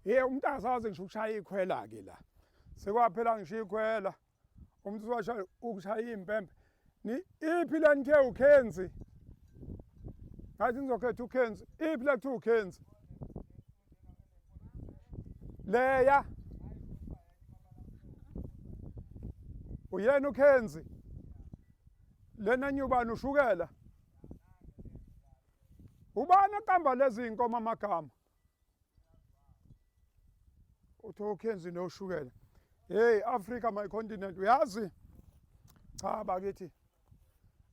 Hey, umuntu akasazi ngisho ukushaya ikhwela ke la. Sekwaphela ngisho ikhwela. Umuntu usewashaya ukushaya impempe. Ni iphi le nithe uKenzi? Ngathi nizokhetha uKenzi. Iphi le kuthiwa uKenzi? Leya. Uyena uKenzi. Lena enye ubani ushukela? Ubani oqamba lezi zinkomo amagama? Uthi uKenzi noshukela. Hey Africa my continent uyazi? Cha bakithi.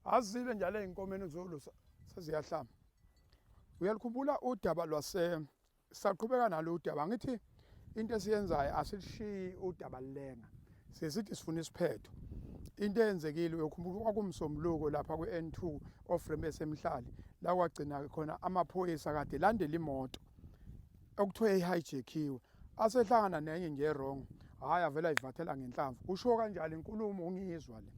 Azile njalo ezinkomeni zolusa seziyahlama. Uyalikhumbula udaba lwase saqhubeka nalo udaba ngithi into esiyenzayo asilishiyi udaba lulenga. Sesithi sifuna isiphetho. Into eyenzekile uyokhumbula kwakumsombuluko lapha kwi-N2 off-ramp esemhlali la kwagcina khona amaphoyisa kade landela imoto okuthiwa ihijackiwe asehlangana nenye nje wrong hhayi avele ayivathela ngenhlamvu usho kanjalo inkulumo ungiyizwa le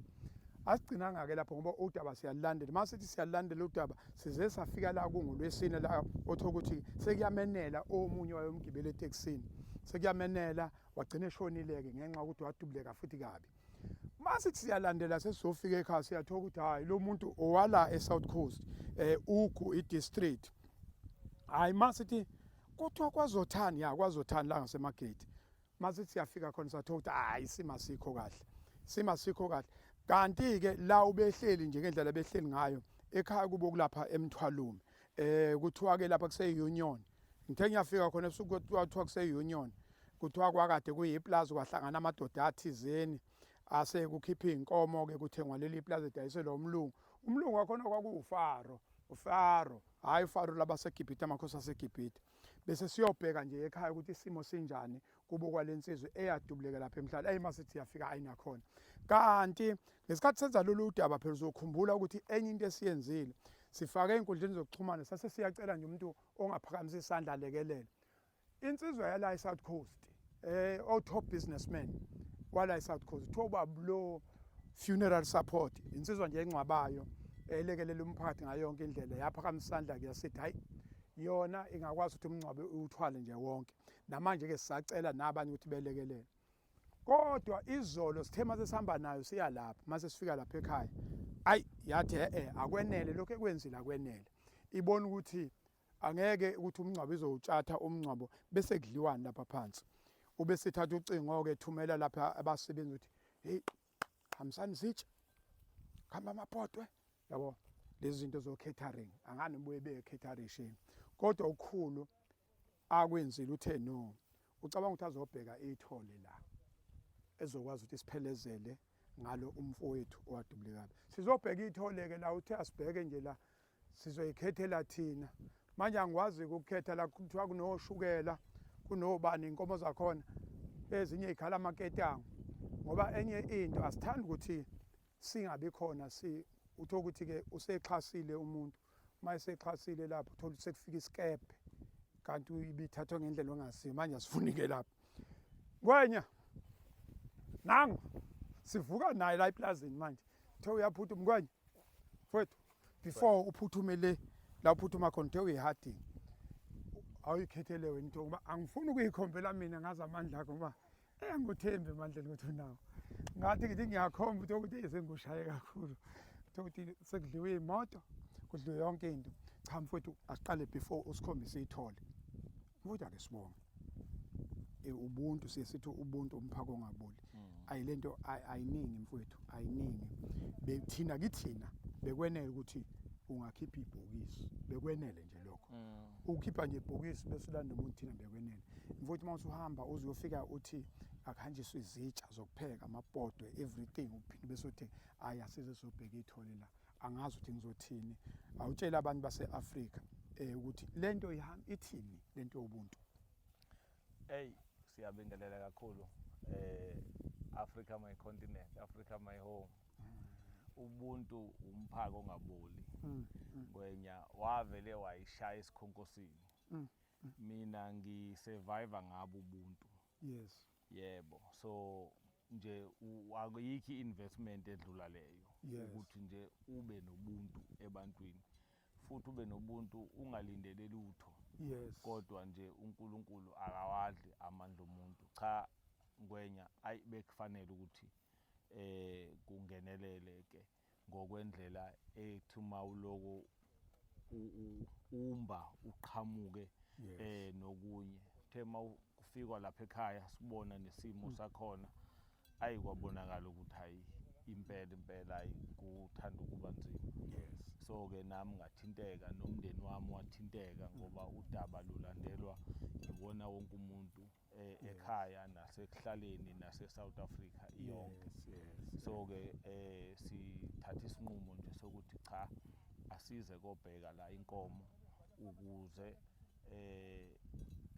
asigcinanga-ke lapho ngoba udaba siyalulandela uma sithi siyalulandela udaba size safika la kungolwesine la othola ukuthi sekuyamenela omunye wayomgibela etekisini sekuyamenela wagcina eshonile-ke ngenxa yokuthi wadubuleka futhi kabi masithi siyalandela sesizofika ekhaya siyathola ukuthi hhayi lo muntu owala e-South Coast Ugu i-district hhayi masithi kuthiwa kwazothani ya kwazothani la ngasemagate masithi siyafika khona sathola ukuthi hhayi isimo asikho kahle isimo asikho kahle kanti-ke la ubehleli nje ngendlela behleli ngayo ekhaya kubo kulapha emthwalume kuthiwa-ke lapha kuse-union ngithe ngiyafika khona ebusuku kuthiwa kuse-union kuthiwa kwakade kuyiplazi kwahlangana amadoda athizeni ase kukhipha iy'nkomo-ke kuthengwa leli plazi edayiselwa umlungu umlungu wakhona kwakuwufaro ufaro hhayi ufaro labaseGibhithe amakhosi aseGibhithe bese siyobheka nje ekhaya ukuthi isimo sinjani kubo kwalensizwa eyadubuleka lapha emhlala eyi masithi yafika ayinakhona kanti ngesikhathi senza lolu daba phela uzokhumbula ukuthi enye into esiyenzile sifake ey'nkundleni zokuxhumana sase siyacela nje umuntu ongaphakamisa isandla alekelele insizwa yala e-South Coast o-top businessman wala e-South Coast kuthiwa ubaba lo funeral support insizwa nje engcwabayo elekelela umphakathi ngayo yonke indlela yaphakamisa isandla-ke yasithi hhayi yona ingakwazi ukuthi umngcwabo uwuthwale nje wonke namanje-ke sisacela nabanye ukuthi belekelele kodwa izolo sithe mase sihamba nayo siya lapha mase sifika lapha ekhaya ayi yathi e-e akwenele lokhu ekwenzile akwenele ibona ukuthi angeke ukuthi umngcwabo izowutshatha umngcwabo bese kudliwani lapha phansi ube sithatha ucingo-ke thumela lapha abasebenzi ukuthi hey hambisani izitsha khamba amapotwe yabo lezi zinto zo-catering angani buye be-caterishini kodwa ukhulu akwenzile uthe no ucabanga ukuthi azobheka ithole la ezokwazi ukuthi siphelezele ngalo umfowethu owadubulekayo sizobheka ithole-ke la uthe asibheke nje la sizoyikhethela thina manje angikwazi ukukhetha la kuthiwa kunoshukela kunobani inkomo zakhona ezinye ikhala amaketango ngoba enye into asithandi ukuthi singabi khona si uthola ukuthi-ke usexhasile umuntu uma esexhasile lapho uthola ukuthi sekufika isikebhe kanti ibithathwe ngendlela ongasiyo manje asifuni-ke lapho ngwenya nangu sivuka naye la eplazini manje kuthiwa uyaphuthuma ngwenya mfowethu before uphuthume le la uphuthuma khona uthe uyihading awuyikhethele wena into ngoba angifuni ukuyikhombela mina ngazi amandla akho ngoba angikuthembi emandleni ukuthi unawo ngathi ngithi ngiyakhomba ukuthi ukuthi sengushaye kakhulu ukuthi sekudliwe imoto kudliwe yonke into cha mfowethu asiqale before usikhombise ithole mfowethu ake sibonge ubuntu siye sithi ubuntu umphako ongaboli ayilento ayiningi mfowethu ayiningi bethina kithina bekwenele ukuthi ungakhipha ibhokisi bekwenele nje lokho ukukhipha nje ibhokisi bese ulanda umuntu thina bekwenele mfowethu uma usuhamba uze uyofika uthi akuhanjiswe izitsha zokupheka amabhodwe everything uphinde bese uthi ayi asize sobheka ithole la angazi ukuthi ngizothini awutshela abantu base-Afrika ukuthi lento ihamba ithini lento yobuntu. Hey siyabingelela kakhulu Africa my continent, Africa my home. Ubuntu umphako ongaboli. Ngwenya wavele wayishaya esikhonkosini. Mina ngisurvive ngabo ubuntu. Yes. Yebo. So nje akuyikho investment edlula leyo ukuthi nje ube nobuntu ebantwini futhi ube nobuntu ungalindele lutho. Yes. Kodwa nje uNkulunkulu akawadli amandla omuntu. Cha Ngwenya, ayi bekufanele ukuthi kungenelele ke ngokwendlela ethi uma uloko umba uqhamuke nokunye. Kuthe uma kufikwa lapha ekhaya sibona nesimo sakhona, ayi kwabonakala ukuthi hayi impela impela ayi kuthanda ukuba nzima. So ke nami ngathinteka nomndeni wami wathinteka ngoba udaba lulandelwa iwona wonke umuntu ekhaya nasekuhlaleni nase-South Africa iyonke. So ke sithatha isinqumo nje sokuthi cha asize kobheka la inkomo ukuze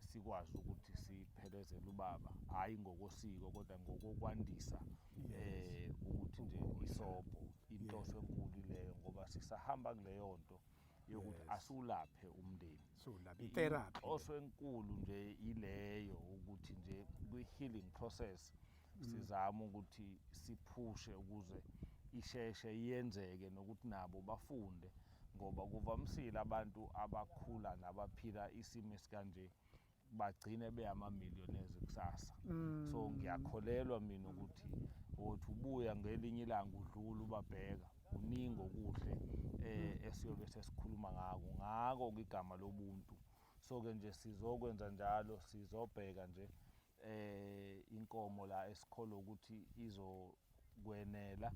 sikwazi ukuthi siphelezele ubaba, hhayi ngokosiko kodwa ngokokwandisa ukuthi nje isobho inhloso enkulu leyo, ngoba sisahamba kuleyo nto yokuthi asiwulaphe umndeni. Siwulaphe, i-therapy. Inhloso enkulu nje ileyo ukuthi nje kwi-healing process sizama ukuthi siphushe ukuze isheshe iyenzeke nokuthi nabo bafunde, ngoba kuvamisile abantu abakhula nabaphila isimo esikanje bagcine beyama-millionaires kusasa. So ngiyakholelwa mina ukuthi wothi ubuya ngelinye ilanga udlula ubabheka kuningi okuhle esiyobe sesikhuluma ngako igama lobuntu. So ke nje sizokwenza njalo, sizobheka nje inkomo la esikholwa ukuthi izokwenela.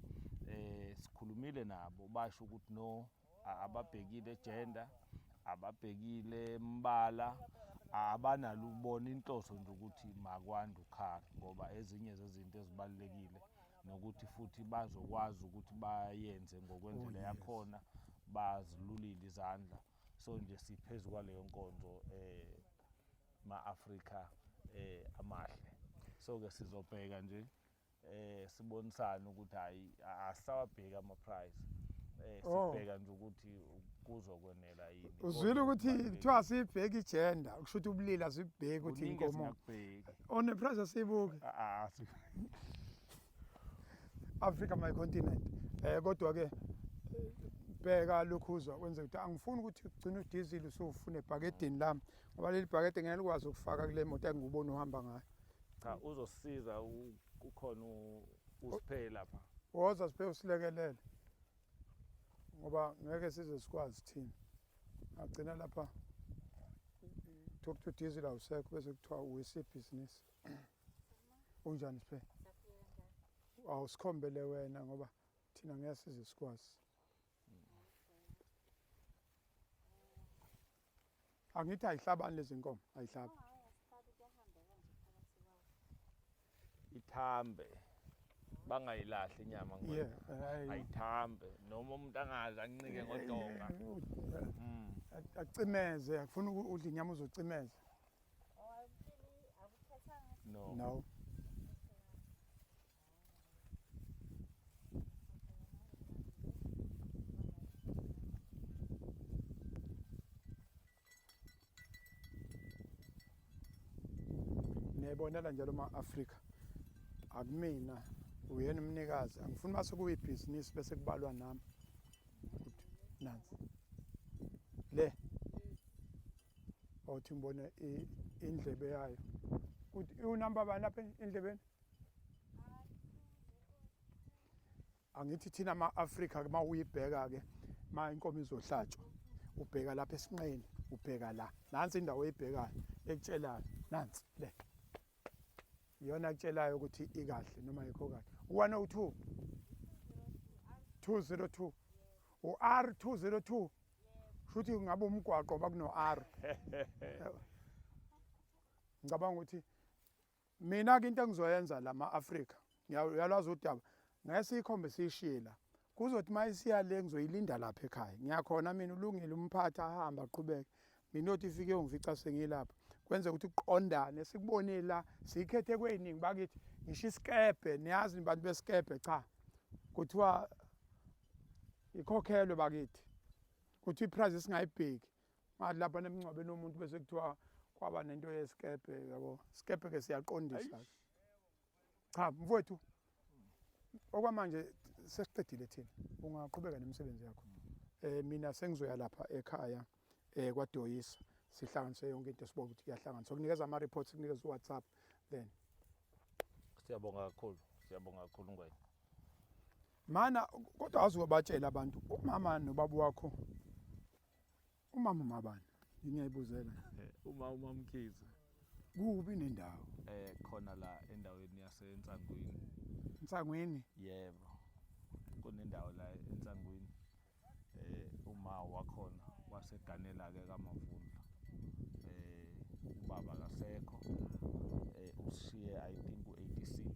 Sikhulumile nabo basho ukuthi no, ababhekile gender, ababhekile mbala, abanalo ubona inhloso nje ukuthi makwande ukhari, ngoba ezinye zezinto ezibalulekile nokuthi futhi bazokwazi ukuthi bayenze ngokwendlela yakhona, bazilulile izandla. So nje siphezu kwaleyo nkonzo ma-Afrika amahle. So ke sizobheka nje sibonisane ukuthi hayi asisawabheki ama-price, sibheka nje ukuthi kuzokwenela yini. Uzwile ukuthi kuthiwa sibheke i-gender, kusho ukuthi ubulili asibheki ukuthi Kuningi inkomo. esingakubheki. One price asiyibuki. Africa my continent. Kodwa ke bheka lokhu uzwa kwenze ukuthi angifuni ukuthi ugcine udiesel usufuna ebhakedeni lami, ngoba leli bhakede ngeke likwazi ukufaka kule moto engikubona uhamba ngayo. Cha, uzosisiza kukhona uSiphe lapha. Woza Siphe usilekelele, ngoba ngeke size sikwazi thina. Agcina lapha talk to diesel awusekho bese kuthiwa uyisibhizinisi. Unjani Siphe? Awusikhombele wena ngoba thina ngeke size sikwazi. Angithi ayihlabani lezi nkomo, ayihlabi. Ithambe. Bangayilahli inyama ngwenya. Ayithambe noma umuntu angazi anqike ngodonga. Acimeze, akufuna udla inyama uzocimeza. No. No. Niyayibonela njalo ma-Afrika, akumina uyena umnikazi, angifuni mase kuyibhizinisi bese kubalwa nami. Nansi le othi ngibone indlebe yayo ukuthi iwunamba bani lapha endlebeni. Angithi thina ama-Afrika uma uyibheka-ke ma inkomo izohlatshwa ubheka lapha esinqeni, ubheka la, nansi indawo oyibhekayo ekutshelayo, nansi le iyona ekutshelayo ukuthi ikahle noma ayikho kahle. U-102 202 u-R 202 shuthi ngabe umgwaqo bakuno-R. Ngicabanga ukuthi mina ke into engizoyenza la ma-Afrika, uyalwazi udaba, ngeke siyikhombe siyishiye la. Kuzothi uma isiya le ngizoyilinda lapha ekhaya. Ngiyakhona mina, ulungile umphathi ahambe aqhubeke. Mina othi ifike yongifica sengilapha. Kwenze ukuthi kuqondane, sikubone la, siyikhethe kweyiningi bakithi. Ngisho isikebhe, niyazi bantu besikebhe, cha. Kuthiwa ikhokhelwe bakithi. Kuthiwa iprice singayibheki. Ngathi lapha nemngcwabeni womuntu bese kuthiwa kwaba nento yesikebhe, yabo. Isikebhe ke siyaqondisa. Cha mfowethu, okwamanje sesiqedile thina. Ungaqhubeka nemisebenzi yakho. Mina sengizoya lapha ekhaya kwaDoyisa. Sihlanganise yonke into, sibone ukuthi kuyahlangana. Sokunikeza ama-reports, sikunikeza u-WhatsApp then. Siyabonga kakhulu, siyabonga kakhulu, Ngwenya. Mana, kodwa azukobatshela abantu, umama nobaba wakho, umama umabani? Ngiyayibuzela. Uma uMamkhize. Kubi nendawo? Khona la endaweni yaseNsangwini. Nsangwini? Yebo, kunendawo la eNsangwini. Uma wakhona waseganela ke kaMavundla. Ubaba kasekho, usishiye I think u86.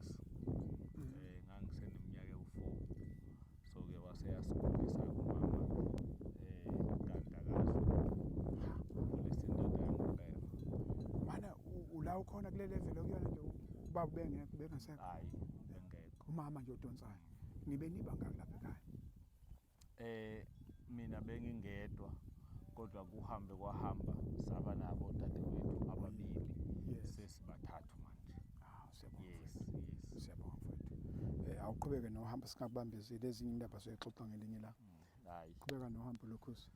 Ngangiseneminyaka ewu4, so ke waseyasikhulisa umama, kanti akazi ukhulisa indoda yangempela. Mana, ula ukhona kule level okuyona nje, ubaba bengekho, bengasekho? Hayi, bengekho. Umama nje udonsayo. Nibe niba ngaki lapha ekhaya? Mina bengingedwa, kodwa kuhambe kwahamba saba nabo dadewethu ababili. Sesibathathu manje. Ah, siyabonga. Yes. Siyabonga, mfowethu. Awuqhubeke nohambo, singakubambezeli, ezinye indaba soyixoxa ngelinye la. Hayi. Qhubeka nohambo lokhusi.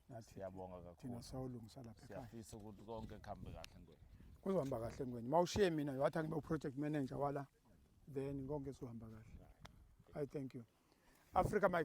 Nathi Siyabonga thina kakhulu. sawulungisa lapha ekhaya. Siyafisa ukuthi konke kuhambe kahle, Ngwenya. Kuzohamba kahle, Ngwenya. Mawushiye mina, wathi angibe u-project manager wala, then konke kuzohamba kahle. I thank you. Africa my